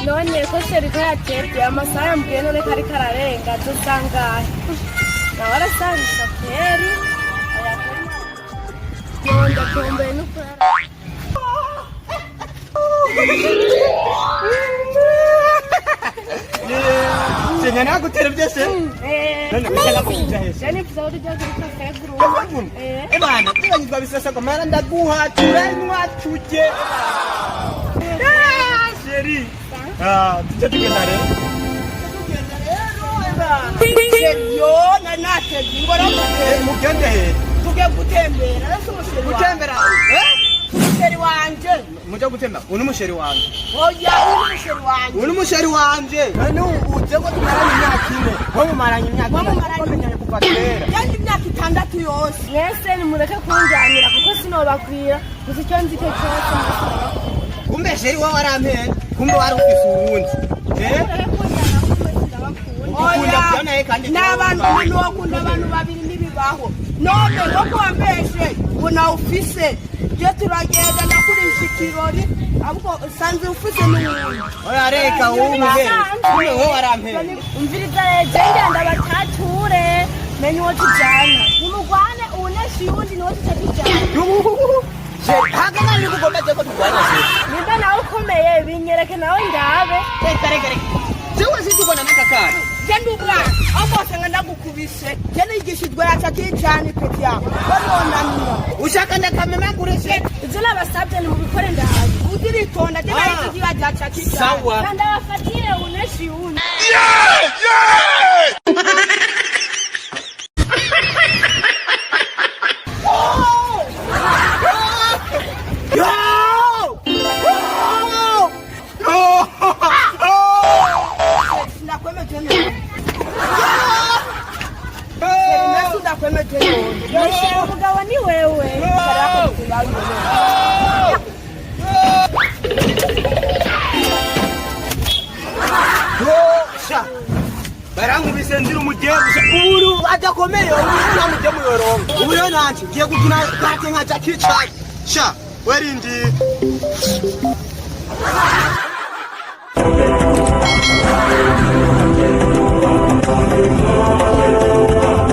None ko chéri ko yatevye, amasaha yambwiye, none ko ariko ararenga, dusangahe? Nawe arasangisha keri. Ndatomboye n'ukuri. Senya nagutera byose. None ushaka kuja he? Je nifuza ko tujya kuri Café Group. Ebana, tuganyizwa bisasa ko mara ndaguha, turanywa, tujye. Ah, chéri. Ah, tujye tugenda rero. Tugenda rero, ebana. Yo nanatevye ingora. Mugende he? Tugiye gutembera ese umuchéri wawe? Gutembera? Eh? Umuchéri wanje. Mujya gutembera? Uyu ni umuchéri wanje. Oya, uyu ni umuchéri wanje. Uyu ni umuchéri wanje. None uze ko tumaranye imyaka 4. Wowe mumaranye imyaka Wowe ine. mumaranye- Twamenyanye kuva kera. Yanjye imyaka 6 yose. Mwese nimureke kunjyanira kuko sinobakwira. Gusa icyo nzi cyo cyose, mwese ndabakunda. Kumbe chéri wowe warampenda. Kumbe wari ufise uwundi. Eh? Mureke kunjyana kuko mwese ndabakunda. Ukunda kubona kandi N'abantu, umuntu wokunda abantu babiri ntibibaho. None ngo kuwambeshe ngo nawe ufise, je turagenda ndakurisha ikirori, ahubwo usanze ufise n'uwundi. Oya, reka wowe umuhende. Kumbe wowe warampenda. Umviriza rero, je ngenda batature, menye uwo tujyana. Nimugwane, uwunesha uyundi niwo tuca tujyana. Chéri, hagarara, uri kugomba ko turwana, chéri. Nimba nawe ukomeye, binyereke nawe ndabe. Reka, reka, reka. Jewe sinzubona n'aka kana. Je ndi umwana, ahubwo wasanga ndagukubise. Je nigishijwe yaca kijani peti yawe baronanira. Ushaka ndakamemagure, chéri? Ivyo nabasabye nimubikore ndabe. Uziritonda, je nahize kiba cyaca kijani. Sawa. Kandi abafatire, uwunesha uyundi. Yo! Oh! Oh! Ndakwemeje none. Nasi ndakwemeje none. Mwishyura umugabo ni wewe. Sha! Barankubise nzira umugemu sha. Ubu adakomeye, ubu nta mugemu yoronka. Ubu rero nanje ngiye gukina karate nka Jackie Chan. Sha, werindi.